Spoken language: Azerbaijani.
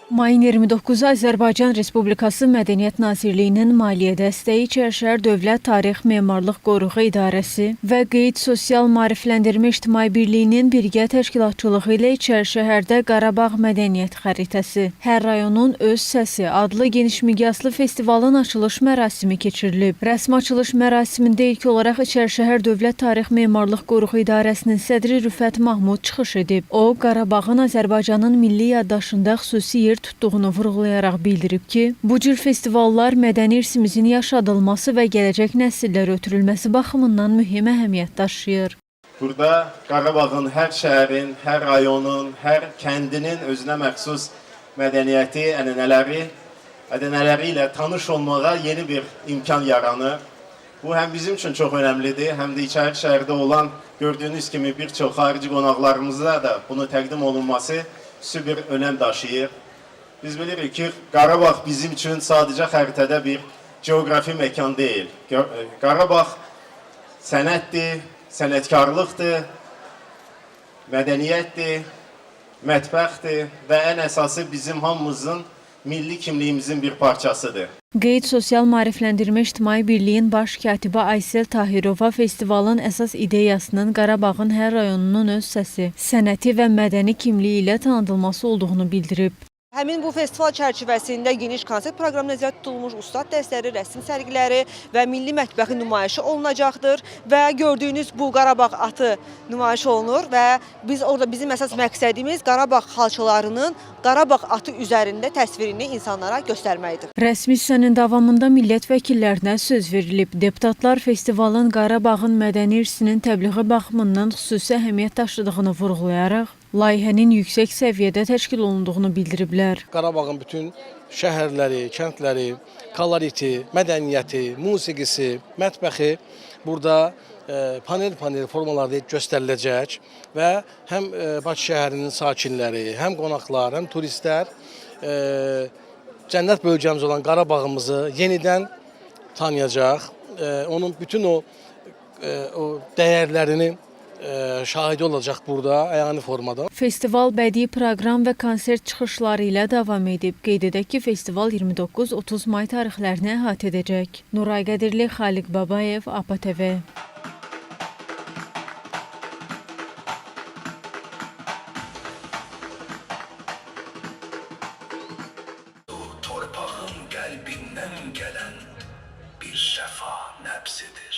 Mayın 29-u Azərbaycan Respublikası Mədəniyyət Nazirliyinin maliyyə dəstəyi İçərişəhər Dövlət Tarix Memarlıq Qoruğu İdarəsi və Qeyd Sosial Maarifləndirmə İctimai Birliyinin birgə təşkilatçılığı ilə İçərişəhərdə Qarabağ Mədəniyyət Xəritəsi, Hər rayonun öz səsi adlı geniş miqyaslı festivalın açılış mərasimi keçirilib. Rəsmi açılış mərasimində ilk olaraq İçərişəhər Dövlət Tarix Memarlıq Qoruğu İdarəsinin sədri Rüfət Mahmud çıxış edib. O, Qarabağın Azərbaycanın milli yaddaşında xüsusi yer tutduğunu vurğulayaraq bildirib ki, bu cür festivallar mədəni irsimizin yaşadılması və gələcək nəsillərə ötürülməsi baxımından mühüm əhəmiyyət daşıyır. Burada Qarabağın hər şəhərin, hər rayonun, hər kəndinin özünə məxsus mədəniyyəti, ənənələri ilə tanış olmağa yeni bir imkan yaranır. Bu həm bizim üçün çox önəmlidir, həm də içəri şəhərdə olan gördüyünüz kimi bir çox xarici qonaqlarımıza da bunu təqdim olunması xüsusi bir önəm daşıyır. Biz bilirik ki, Qarabağ bizim üçün sadəcə xəritədə bir coğrafi məkan deyil. Qarabağ sənətdir, sənətkarlıqdır, mədəniyyətdir, mətbəxdir və ən əsası bizim hamımızın milli kimliyimizin bir parçasıdır. Qeyd Sosial Maarifləndirmə İctimai Birliyin baş katibi Aysel Tahirova festivalın əsas ideyasının Qarabağın hər rayonunun öz səsi, sənəti və mədəni kimliyi ilə tanıdılması olduğunu bildirib. Həmin bu festival çərçivəsində geniş konsert proqramı nəzərdə tutulmuş, ustad dərsləri, rəsm sərgiləri və milli mətbəxi nümayişi olunacaqdır və gördüyünüz bu Qarabağ atı nümayiş olunur və biz orada bizim əsas məqsədimiz Qarabağ xalçalarının Qarabağ atı üzərində təsvirini insanlara göstərməkdir. Rəsmi hissənin davamında millət vəkillərinə söz verilib. Deputatlar festivalın Qarabağın mədəni irsinin təbliği baxımından xüsusi əhəmiyyət daşıdığını vurğulayaraq, layihənin yüksək səviyyədə təşkil olunduğunu bildiriblər. Qarabağın bütün şəhərləri, kəndləri, koloriti, mədəniyyəti, musiqisi, mətbəxi burada panel-panel formalarda göstəriləcək və həm Bakı şəhərinin sakinləri, həm qonaqlar, həm turistlər cənnət bölgəmiz olan Qarabağımızı yenidən tanıyacaq. Onun bütün o dəyərlərini şahidi olacaq burada əyani formada. Festival bədii proqram və konsert çıxışları ilə davam edib. Qeyd edək ki, festival 29-30 may tarixlərini əhatə edəcək. Nuray Qədirli, Xaliq Babayev, APA TV. Torpağın qəlbindən gələn bir şəfa nəbzidir.